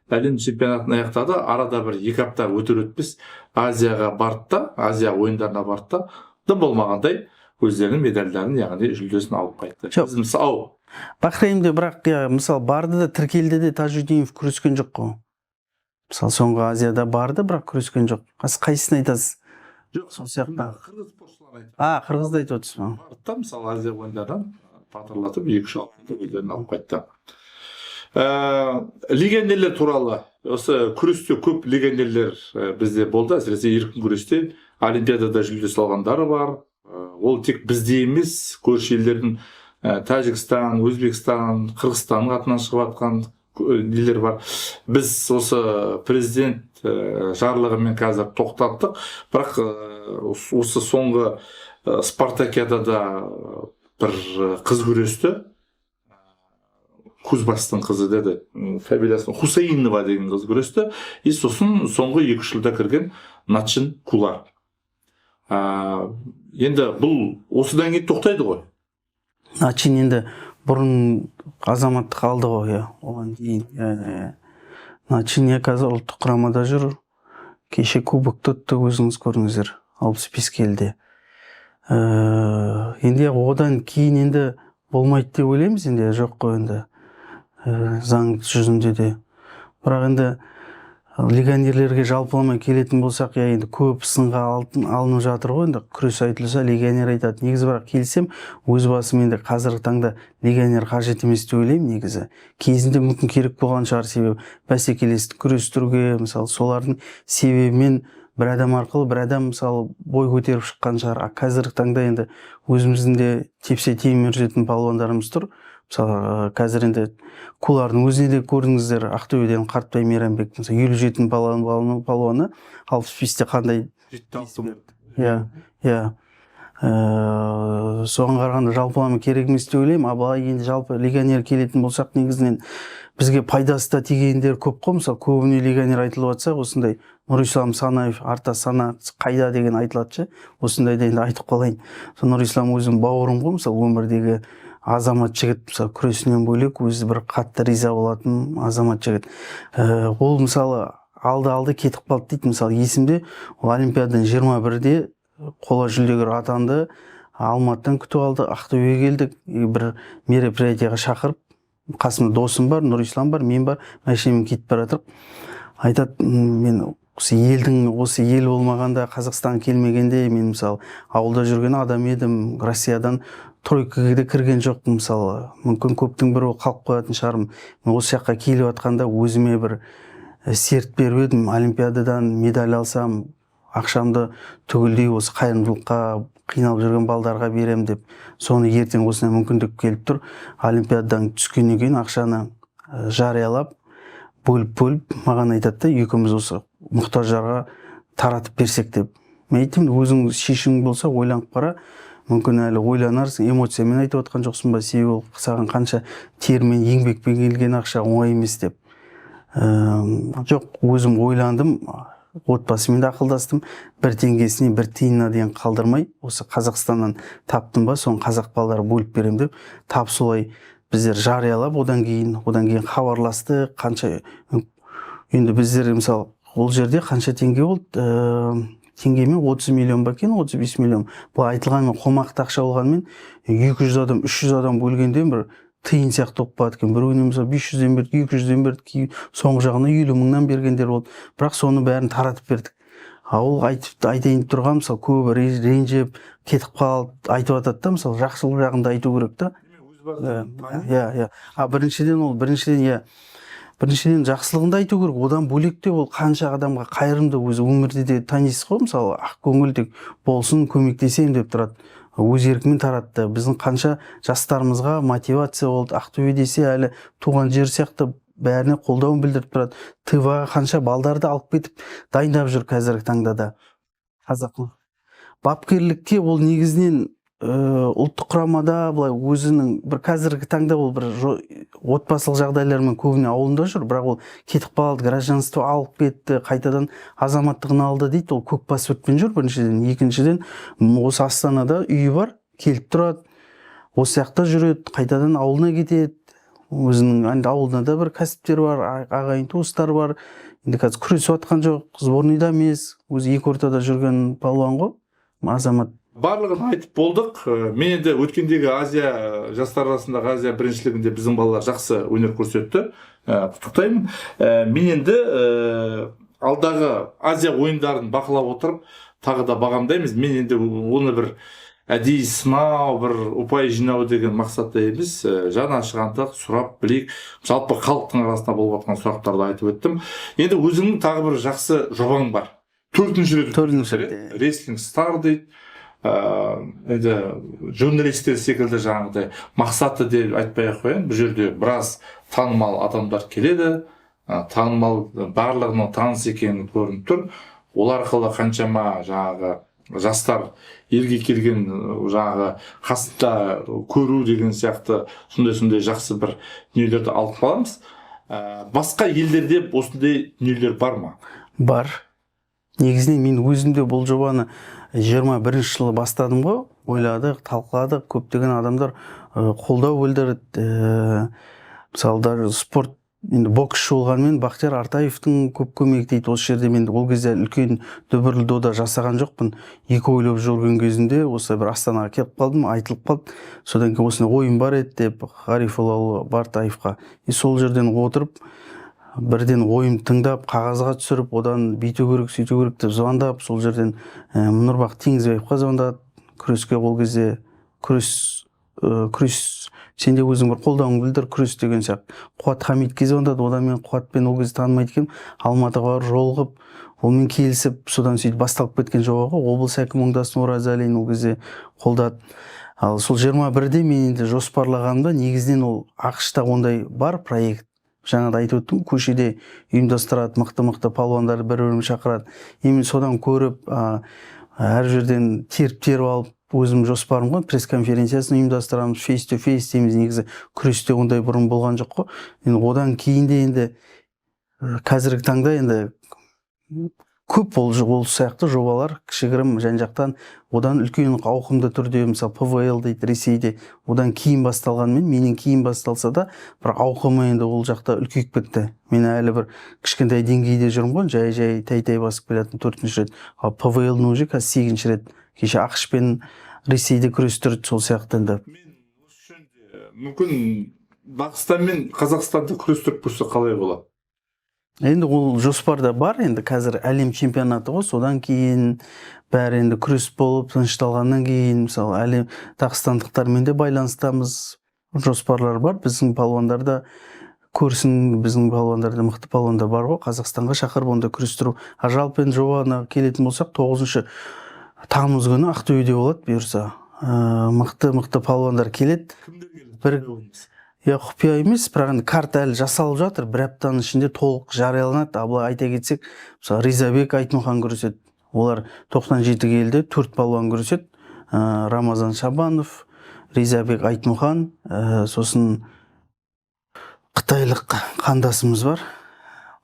әлем чемпионатын аяқтады, арада бір 2 апта өтер өтпес Азияға барды да, Азия ойындарына барды да, дым болмағандай өздерінің медальдарын, яғни жүлдесін алып қайтты. Жоқ. Біз мысалы, ау. Бахрейнде бірақ, иә, мысалы, барды да, тіркелді де, Тажудинов күрескен жоқ қой. Мысалы, соңғы Азияда барды, бірақ күрескен жоқ. Қайсысын айтасыз? Жоқ. Сол сияқты. Қырғыз спортшыларын айтамын. А, қырғызды айтып отырсыз ба? Барды да, мысалы, Азия ойындарынан батырлатып екі үш алтынды өздеріне алып қайтты. Легионерлер туралы. Осы күресте көп легионерлер бізде болды, әсіресе еркін күресте олимпиадада жүлде салғандары бар. Ол тек бізде емес, көрші елдердің, Тәжікстан, Өзбекстан, Қырғызстанның атынан шығып жатқан нелер бар. Біз осы президент жарлығымен қазір тоқтаттық, бірақ осы соңғы спартакиадада бір қыз күресті, Кузбасстың қызы деді, фамилиясын, Хусейнова деген қыз күресті. И сосын соңғы 2-3 жылда кірген Начин Кулар. Енді бұл осыдан кейін тоқтайды ғой. Начин енді бұрын азаматтық алды ғой, иә, оған дейін, иә. Начин, иә, қазір ұлттық құрамада жүр. Кеше кубокты ұтты, өзіңіз көрдіңіздер, 65 келіде. Енді одан кейін енді болмайды деп ойлаймыз, енді жоқ қой енді, заң жүзінде де. Бірақ енді легионерлерге жалпыламай келетін болсақ, иә, енді көп сынға алынып жатыр ғой. Енді күрес айтылса, легионер айтады негізі. Бірақ келісемін, өз басым енді қазіргі таңда легионер қажет емес деп ойлаймын. Негізі, кезінде мүмкін керек болған шығар, себебі бәсекелестік күрестіруге, мысалы, солардың себебімен бір адам арқылы бір адам мысалы бой көтеріп шыққан шығар. А қазіргі таңда енді өзіміздің де тепсе темір үзетін палуандарымыз тұр. Мысалы, қазір енді кулардың өзіне де көрдіңіздер, Ақтөбеден Қартбай Мейрамбек, мысалы, 57 палуаны 65-те қандай. Иә, иә. Соған қарағанда жалпылама керек емес деп ойлаймын. А былай енді жалпы легионер келетін болсақ, негізінен бізге пайдасы да тигендер көп қой. Мысалы, көбіне легионер айтылып жатса, осындай Нұрислам Санаев, арта сана қайда деген айтылады ше. Осындайда енді айтып қалайын. Сол Нұрислам өзім бауырым ғой, мысалы, өмірдегі азамат жігіт, мысалы, күресінен бөлек өзі бір қатты риза болатын азамат жігіт. Ол мысалы алды кетіп қалды дейді. Мысалы, есімде, ол олимпиададан 21-де қола жүлдегер атанды, Алматыдан күтіп алды, Ақтөбеге келдік. И бір мероприятияға шақырып, қасымда досым бар, Нұрислам бар, мен бар, машинамен кетіп бара жатырық. Айтады: Мен осы елдің, осы ел болмағанда, Қазақстан келмегенде, мен, мысалы, ауылда жүрген адам едім, Россиядан тройкаға да кірген жоқпын, мысалы, мүмкін көптің бірі қалып қоятын шығармын. Мен осы жаққа келіп жатқанда өзіме бір серт беріп едім: олимпиададан медаль алсам, ақшамды түгелдей осы қайырымдылыққа, қиналып жүрген балдарға беремін деп. Соны ертең осындай мүмкіндік келіп тұр. Олимпиададан түскеннен кейін ақшаны жариялап, бөліп бөліп маған айтады да, екеуміз осы мұқтаждарға таратып берсек деп. Мен айттым: өзің шешімің болса, ойланып қара, мүмкін, әлі ойланарсың, эмоциямен айтып отқан жоқсың ба? Себебі ол саған қанша термен, еңбекпен келген ақша, оңай емес деп. Жоқ, өзім ойландым, отбасыммен де ақылдастым, бір теңгесіне, бір тиынына дейін қалдырмай, осы Қазақстаннан таптым ба, соны қазақ балдары бөліп беремін деп. Тап солай біздер жариялап, одан кейін хабарласты. Қанша енді біздер, мысалы, ол жерде қанша теңге болды, теңгемен 30 миллион ба екен, 35 миллион. Былай айтылғанмен, қомақты ақша болғанымен, 200 адам, 300 адам бөлгенде бір тиын сияқты болып қалады екен. Біреуіне, мысалы, 500-ден бердік, 200-ден бердік, кейін соңғы жағына 50 мыңнан бергендер болды, бірақ соны бәрін таратып бердік. А ол айтып айтайын деп тұрған, мысалы, көбі ренжіп кетіп қалды айтып жатады да. Мысалы, жақсылық жағын да айту керек та. Иә, а біріншіден, ол біріншіден, иә, біріншіден жақсылығын да айту керек. Одан бөлек те ол қанша адамға қайырымды, өзі өмірде де танисыз ғой, мысалы, ақкөңіл, тек болсын, көмектесемін деп тұрады, өз еркімен таратты. Біздің қанша жастарымызға мотивация болды. Ақтөбе десе, әлі туған жер сияқты, бәріне қолдауын білдіріп тұрады. Тыва қанша балдарды алып кетіп дайындап жүр қазіргі таңда да. Қазақ бапкерлікке ол негізінен ұлттық құрамада былай өзінің бір қазіргі таңда ол бір отбасылық жағдайлармен көбіне ауылында жүр, бірақ ол кетіп қалды, гражданство алып кетті, қайтадан азаматтығын алды дейді. Ол көк паспортпен жүр біріншіден, екіншіден, осы Астанада үйі бар, келіп тұрады, осы жақта жүреді, қайтадан ауылына кетеді. Өзінің енді ауылында да бір кәсіптері бар, ағайын туыстары бар. Енді қазір күресіп жатқан жоқ, сборныйда емес, өзі екі ортада жүрген палуан ғой азамат. Барлығын айтып болдық. Мен енді өткендегі Азия, жастар арасындағы Азия біріншілігінде біздің балалар жақсы өнер көрсетті. Құттықтаймын. Мен енді алдағы Азия ойындарын бақылап отырып, тағы да бағамдаймыз. Мен енді оны бір әдейі сынау, бір ұпай жинау деген мақсатта емес, жан ашығандық сұрап білейік, жалпы халықтың арасында болып жатқан сұрақтарды айтып өттім. Енді өзіңнің тағы бір жақсы жобаң бар, төртінші рет. Төртінші рет, иә. Рестлинг Стар дейді. Енді журналистер секілді жаңағыдай мақсаты деп айтпай ақ қояйын, бұл жерде біраз танымал адамдар келеді, танымал, барлығының таныс екені көрініп тұр. Ол арқылы қаншама жаңағы жастар елге келген, жаңағы қасында көру деген сияқты сондай сондай жақсы бір дүниелерді алып қаламыз. Басқа елдерде осындай дүниелер бар ма? Бар. Негізінен мен өзім де бұл жобаны 21 жылы бастадым ғой. Ойладық, талқыладық, көптеген адамдар қолдау білдірді. Мысалы, даже спорт енді боксшы болғанымен, Бақтияр Артаевтың көп көмегі тиді осы жерде. Мен ол кезде үлкен дүбірлі дода жасаған жоқпын. Екі ойлап жүрген кезінде осы бір Астанаға келіп қалдым, айтылып қалды. Содан кейін осындай ойым бар еді деп Ғарифоллаұлы Бартаевқа, и сол жерден отырып, бірден ойым тыңдап, қағазға түсіріп, одан бүйту керек, сөйту керек деп звондап, сол жерден Нұрбақыт Теңізбаевқа звондады. Күреске ол кезде күрес, сен де өзің бір қолдауыңды білдір, күрес деген сияқты. Қуат Хамитке звондады. Одан мен Қуатпен ол кезде танымайды екенмін, Алматыға барып жолығып, Онымен келісіп, содан сөйтіп басталып кеткен жоба ғой. Облыс әкімі Оңдасын Оразалин ол кезде қолдады. Ал сол 21-де мен енді жоспарлағанымда, негізінен ол АҚШ-та ондай бар проект, жаңа да айтып өттім, көшеде ұйымдастырады, мықты мықты палуандарды бір бірімен шақырады. Именно содан көріп, әр жерден теріп теріп алып, өзім жоспарым ғой, пресс конференциясын ұйымдастырамыз, face to face дейміз. Негізі күресте ондай бұрын болған жоқ қой. Енді одан кейін де енді қазіргі таңда енді көп ол сияқты жобалар кішігірім жан жақтан, одан үлкен ауқымды түрде, мысалы, ПВЛ дейді Ресейде, одан кейін басталғанымен, менен кейін басталса да, бірақ ауқымы енді ол жақта үлкейіп кетті. Мен әлі бір кішкентай деңгейде жүрмін ғой, жай жай тәй тәй басып келе жатырмын, төртінші рет. Ал ПВЛ-ның уже қазір сегізінші рет, кеше АҚШ пен Ресейде күрестірді, сол сияқты енді. Мен осы жөнінде, мүмкін, Дағыстан мен Қазақстанды күрестіріп көрсе, қалай болады? Енді ол жоспарда бар. Енді қазір әлем чемпионаты ғой, содан кейін бәрі енді күрес болып тынышталғаннан кейін, мысалы, әлем дағыстандықтармен де байланыстамыз, жоспарлар бар. Біздің палуандар да көрсін, біздің палуандарда мықты палуандар бар ғой, Қазақстанға шақырып онда күрестіру. А жалпы енді жобаны келетін болсақ, 9 тамыз күні Ақтөбеде болады, бұйырса. Мықты мықты палуандар келеді. Кімдер келеді? Бір- иә, құпия емес, бірақ енді карта әлі жасалып жатыр, бір аптаның ішінде толық жарияланады. А былай айта кетсек, мысалы, Ризабек Айтмұхан күреседі, олар 97 келіде төрт палуан күреседі. Рамазан Шабанов, Ризабек Айтмұхан, сосын қытайлық қандасымыз бар.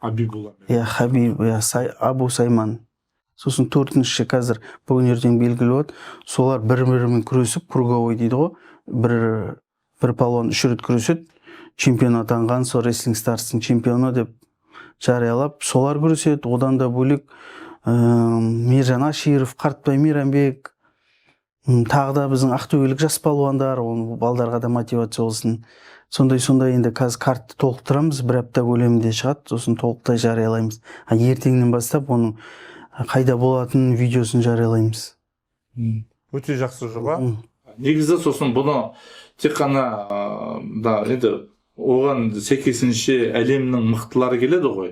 Абибулла. Иә, Хабиб, иә, Абу Сайман. Сосын төртінші қазір бүгін ертең белгілі болады. Солар бір бірімен күресіп, круговой дейді ғой, бір бір палуан үш рет күреседі, чемпион атанған, сол Рестлинг Старстың чемпионы деп жариялап, солар күреседі. Одан да бөлек Мейіржан Аширов, Қартбай Мейрамбек, тағы да біздің ақтөбелік жас палуандар, оның балдарға да мотивация болсын. Сондай сондай енді қазір картты толықтырамыз, бір апта көлемінде шығады, сосын толықтай жариялаймыз. А ертеңнен бастап оның қайда болатынын, видеосын жариялаймыз. Өте жақсы жоба негізі. Сосын бұны тек қана да, енді оған сәйкесінше әлемнің мықтылары келеді ғой.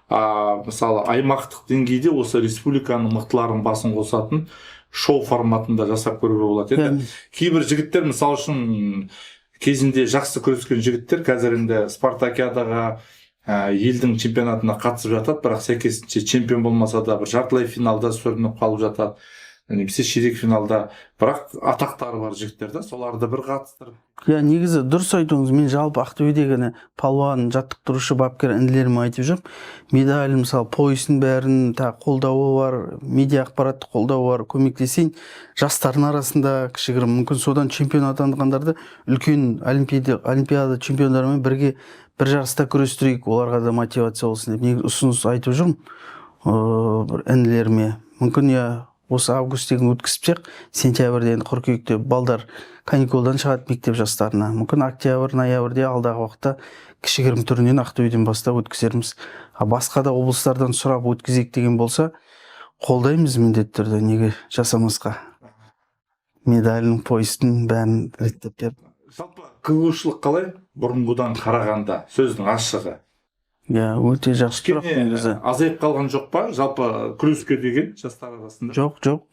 А мысалы, аймақтық деңгейде осы республиканың мықтыларын басын қосатын шоу форматында жасап көруге болады енді. Кейбір жігіттер, мысалы үшін, кезінде жақсы күрескен жігіттер қазір енді спартакиадаға, елдің чемпионатына қатысып жатады, бірақ сәйкесінше чемпион болмаса да, бір жартылай финалда сүрініп қалып жатады немесе ширек финалда, бірақ атақтары бар жігіттер да, соларды бір қатыстырып. Иә, негізі дұрыс айтуыңыз. Мен жалпы Ақтөбедегі ана палуан, жаттықтырушы, бапкер інілеріме айтып жүрмін, медаль, мысалы, поясын, бәрін тағы қолдауы бар, медиа ақпараттық қолдауы бар, көмектесейін жастардың арасында кішігірім. Мүмкін, содан чемпион атанғандарды үлкен олимпиада чемпиондарымен бірге бір жарыста күрестірейік, оларға да мотивация болсын деп негізі ұсыныс айтып жүрмін бір інілеріме. Мүмкін, иә, осы августтегі өткізсек, сентябрьде, енді қыркүйекте балдар каникулдан шығады, мектеп жастарына. Мүмкін, октябрь, ноябрьде, алдағы уақытта кішігірім түрінен Ақтөбеден бастап өткізерміз. А басқа да облыстардан сұрап өткізейік деген болса, қолдаймыз міндетті түрде, неге жасамасқа, медалін, поясын, бәрін реттеп беріп. Жалпы қызығушылық қалай бұрынғыдан қарағанда, сөздің ашығы? Иә, өте жақсы сұрақ. Кішкене Негізі азайып қалған жоқ па жалпы күреске деген жастар арасында? Жоқ,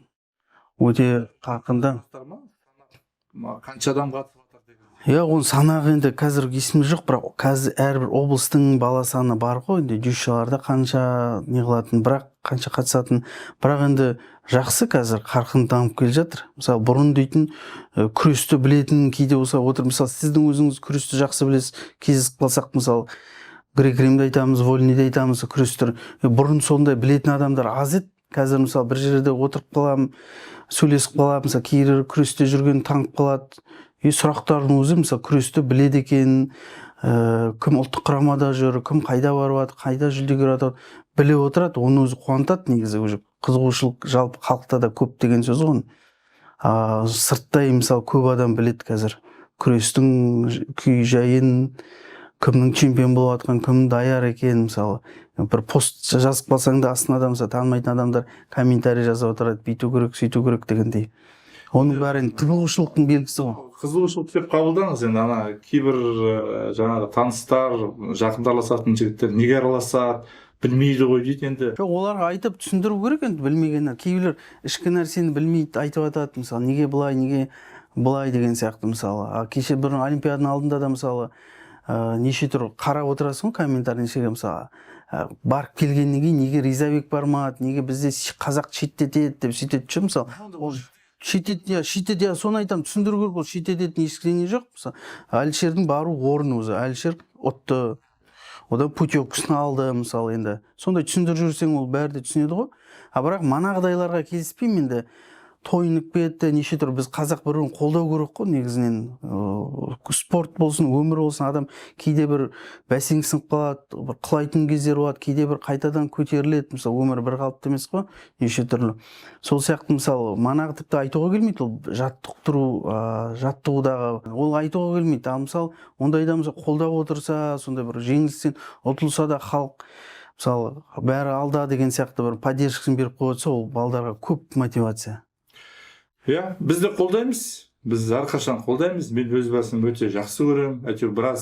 өте қарқынды. Жастар ма? Қанша адам қатысып жатыр деген? Иә, оның санағы енді қазір есімде жоқ, бірақ қазір әрбір облыстың бала саны бар ғой енді, ДЮСШ-ларда қанша не қылатын, бірақ қанша қатысатын. Бірақ енді жақсы, қазір қарқынды дамып келе жатыр. Мысалы, бұрын дейтін күресті білетін кейде болса отыр, мысалы, сіздің өзіңіз күресті жақсы білесіз, кездесіп қалсақ, мысалы, грек римді айтамыз, вольныйды айтамыз, күрес түрі. Бұрын сондай білетін адамдар аз еді. Қазір, мысалы, бір жерде отырып қаламын, сөйлесіп қаламын, мысалы, кейбір күресте жүрген танып қалады и сұрақтардың өзі, мысалы, күресті біледі екен, кім ұлттық құрамада жүр, кім қайда барып жатыр, қайда жүлдегер атады, біліп отырады. Оның өзі қуантады негізі, уже қызығушылық жалпы халықта да көп деген сөз ғой. А сырттай, мысалы, көп адам біледі қазір күрестің күй жайын, кімнің чемпион болып жатқан, кім даяр екенін. Мысалы, бір пост жазып қалсаң да, астына да, мысалы, танымайтын адамдар комментарий жазып отырады, бүйту керек, сөйту керек дегендей. Оның бәрі енді қызығушылықтың белгісі ғой. Қызығушылық деп қабылдаңыз енді. Ана кейбір жаңағы таныстар, жақында араласатын жігіттер неге араласады, Білмейді ғой дейді енді. Жоқ, оларға айтып түсіндіру керек енді білмегеннен. Кейбіреулер ішкі нәрсені білмейді, айтып жатады, мысалы, неге былай, неге былай деген сияқты, мысалы. А кеше бұрын олимпиаданың алдында да, мысалы, неше түрлі қарап отырасың ғой комментарий нешеге, мысалы, барып келгеннен кейін неге Ризабек бармады, неге бізде қазақ шеттетеді деп сөйтеді ше, мысалы. Ол шеттет, иә, шеттет, иә, соны айтамын, түсіндіру керек. Ол шеттететін ештеңе жоқ. Мысалы, Әлішердің бару орны өзі, Әлішер ұтты, одан путевкасын алды, мысалы. Енді сондай түсіндіріп жүрсең, ол бәрі де түсінеді ғой. А бірақ манағыдайларға келіспеймін енді, тойынып кетті неше түрлі. Біз қазақ бір бірін қолдау керек қой негізінен. Спорт болсын, өмір болсын, адам кейде бір бәсеңсіп қалады, бір құлайтын кездер болады, кейде бір қайтадан көтеріледі. Мысалы, өмір бір қалыпты емес қой, неше түрлі. Сол сияқты, мысалы, манағы тіпті айтуға келмейді, ол жаттықтыру, жаттығудағы ол айтуға келмейді. Ал мысалы, ондайда, мысалы, қолдап отырса, сондай бір жеңілістен ұтылса да, халық, мысалы, бәрі алда деген сияқты бір поддержкасын беріп қойып отырса, ол балдарға көп мотивация. Иә, біз де қолдаймыз, біз әрқашан қолдаймыз. Мен өз басым өте жақсы көремін. Әйтеуір біраз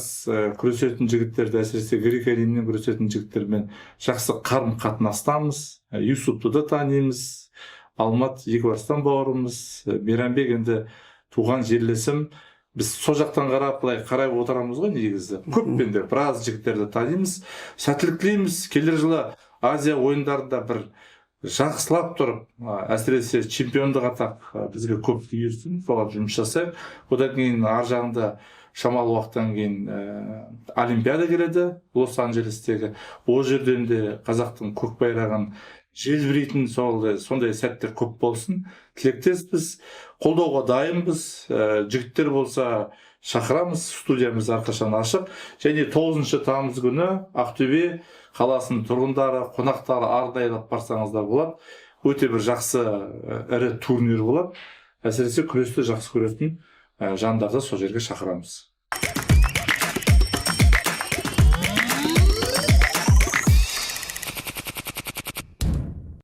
күресетін жігіттерді, әсіресе грек римнен күресетін жігіттермен жақсы қарым қатынастамыз. Юсупты да танимыз, Алмат Екібастан бауырымыз, Мейрамбек енді туған жерлесім. Біз сол жақтан қарап, былай қарай отырамыз ғой негізі. Көп енді біраз жігіттерді танимыз. Сәттілік тілейміз. Келер жылы Азия ойындарында бір жақсылап тұрып, әсіресе чемпиондық атақ бізге көп бұйырсын, соған жұмыс жасайық. Одан кейін ар жағында шамалы уақыттан кейін олимпиада келеді, Лос Анджелестегі. Ол жерден де қазақтың көк байрағын желбірейтін сол сондай сәттер көп болсын. Тілектеспіз, қолдауға дайынбыз. Жігіттер болса, шақырамыз, студиямыз әрқашан ашық. Және 9 тамыз күні Ақтөбе қаласының тұрғындары, қонақтары арнайылап барсаңыздар болады. Өте бір жақсы, ірі турнир болады. Әсіресе күресті жақсы көретін жандарды сол жерге шақырамыз.